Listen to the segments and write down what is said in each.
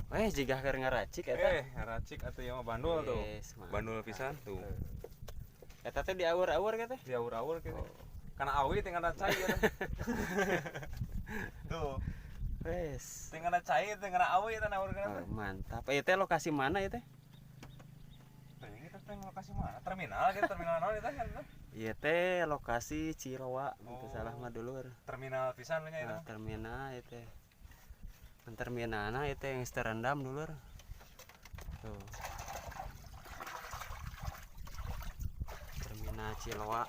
Jika keur ngaracik eta. Ngaracik atuh ieu mah bandul tuh. Bandul pisan tuh. Eta teh diaur-aur teh? Diaur-aur kitu. Kana awi teh ngana cai eta. Tuh. Wes. Teh ngana cai teh ngana awi eta naurkeun teh. Mantap. Ieu teh lokasi mana ieu teh? Teh teh lokasi mana? Terminal gitu, terminal naon eta kan? Ieu teh lokasi Ciloa, teu salah mah dulur. Terminal pisan nya itu. Terminal ieu teh. Terminalna itu yang terendam dulur. Tuh. Terminal Ciloa.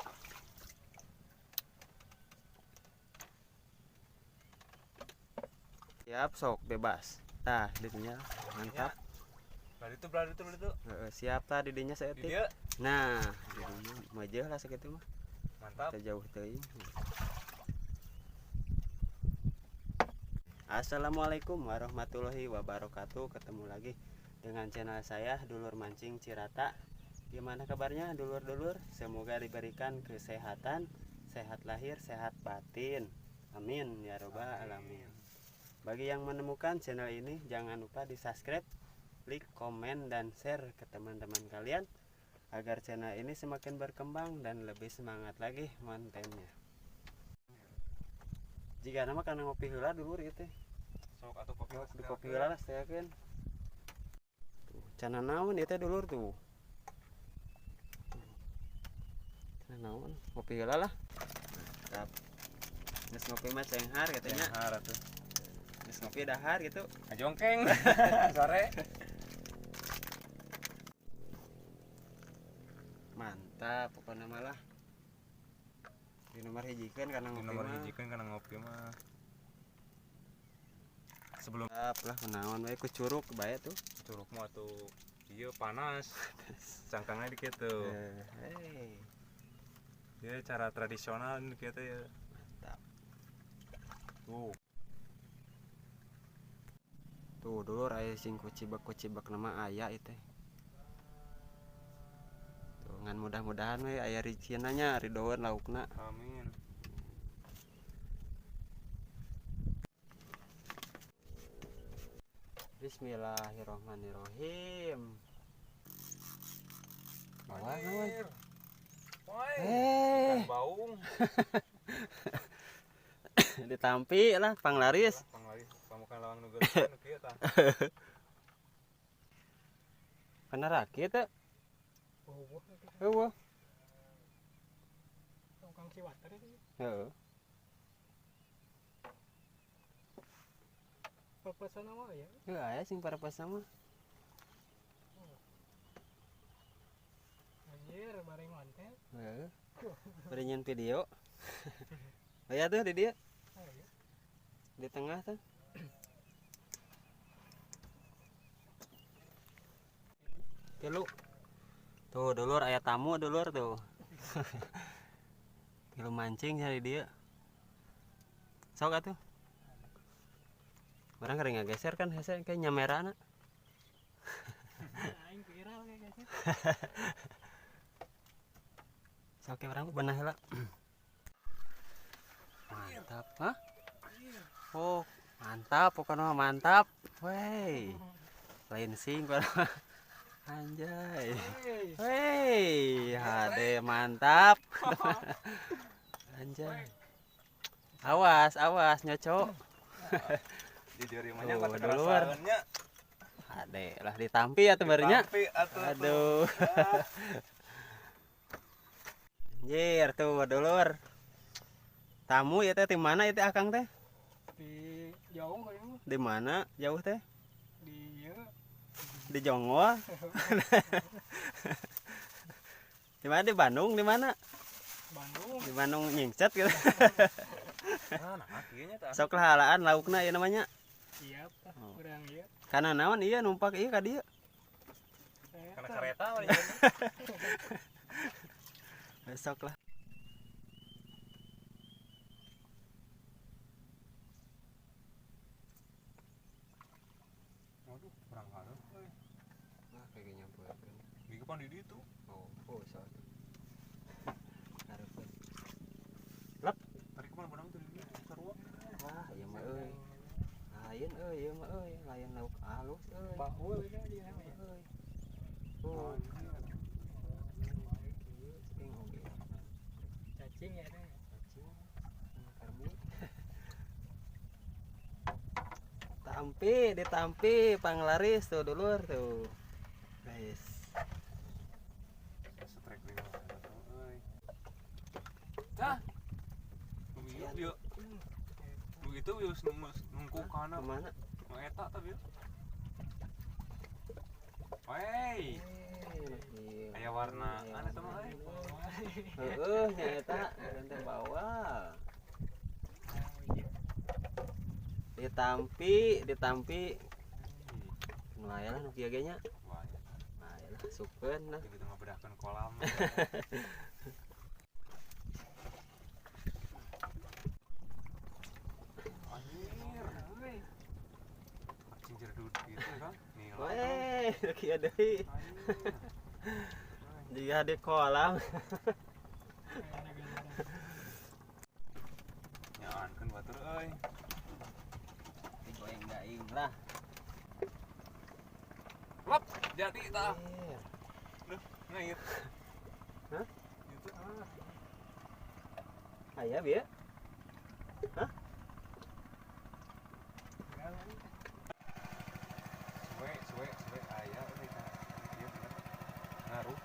Siap sok bebas. Tah didinya mantap. Belah itu. Heeh, siap tah didinya saeutik. Nah, didinya mejeuh lah sakitu mah. Mantap. Teu jauh teuing. Assalamualaikum warahmatullahi wabarakatuh. Ketemu lagi dengan channel saya Dulur Mancing Cirata. Gimana kabarnya dulur-dulur? Semoga diberikan kesehatan, sehat lahir, sehat batin. Amin ya robbal alamin. Bagi yang menemukan channel ini, jangan lupa di subscribe, like, komen, dan share ke teman-teman kalian agar channel ini semakin berkembang dan lebih semangat lagi kontennya. Jika nama karena ngopi heula dulur ieu teh. Sok atuh kopi lah, di kopi heula lah sayakeun. Tuh, cana naon ieu teh dulur tuh. Cana naon? Ngopi heula lah. Mantap. Geus ngopi mah cenghar katanya. Cenghar atuh. Geus ngopi dahar gitu. Ngajongkeng. Sore. Mantap pokoknya malah. Di nomor hijikeun kana ngopi. Di nomor hijikeun kana ngopi mah. Sebelum lah kunaon we ku curug bae tuh. Curug mah tuh ieu panas. Cangkangna di kitu. Hei. Ieu cara tradisional di kitu ya. Mantap. Tuh. Tuh dulur aya sing kucibek-kucibek nama aya ieu teh. Tuh ngan mudah-mudahan we aya ricinna nya ridoeun laukna. Amin. Bismillahirrahmanirrahim. Anjir. Woi. Ikan baung. Ditampi lah panglaris. Panglaris pamukan lawang nu geulis nu kieu tah. Kana rakit teh. Eueuh. Tongkang kiwater itu. Heeh. Parpasana mah aya. Heuh aya sing parpasana mah. Anjir bareng konten. Heeh. Bari nyeun video. Aya tuh di dieu. Aya. Di tengah tuh. Tilu. Tuh dulur aya tamu dulur tuh. Tilu mancing cari dia. Sok atuh. Barang keur ngageser kan hese kayak nyamerana. Aing viral kayak geser. Sok urang benah heula. Mantap, hah? Oh, mantap pokoknya mantap. Wey. Lain sing pokoknya. Anjay. Wey, hade mantap. Anjay. Awas, awas nyocok. Di dulur. Hade lah ditampi atuh barenya. Aduh. Anjir tuh dulur. Tamu ya teh di mana ya teh akang teh? Di jauh kayaknya. Di mana jauh teh? Di ieu. Di Jonggol. Di mana di Bandung di mana? Bandung. Di Bandung nyingset gitu. Nah, kieu nya tah. Sok lah halaan laukna ieu namanya. Siap tah, urang ieu. Kana naon ieu numpak ieu ka dieu? Kana kareta mah. Besok lah. Waduh, kurang halus euy. Nah, kayak nyampeurkeun. Di depan di ditu. Oh, sok. Hareupeun. Lep, tarik kemana benang tuh di ditu sarua. Wah, ieu mah euy. Lain euy ieu mah euy, lain lauk alus euy. Baul itu dia namanya. Euy. Oh. Cing oge. Cacing ya teh. Cacing. Karmi. Tampi, ditampi panglaris tuh dulur tuh. Guys. Strike deui mah euy. Tah. Nu ieu bieu. Nu itu bieu nungku kana. Kemana? Nu eta tah bieu. Wey, Iya. aya warna anu eta mah euy. Heeh, nya eta teh bawal. Ditampi, ditampi. Nu aya lah nu kieu ge nya. Wah, ya. Nah, aya lah sukeun lah. Gitu ngabedahkeun kolam. Anjir, Euy. cacing jerdut gitu kan. Nila. Weh, nu kieu deui. Anjir. Jiga di kolam. Nyaankeun batur euy. Digoeng daing lah. Lep, jadi tah. Anjir. Duh, ngait. Hah? Itu. Aya bieu. Suwe, suwe, suwe aya euy ka. Ieu bener. Ngaruh.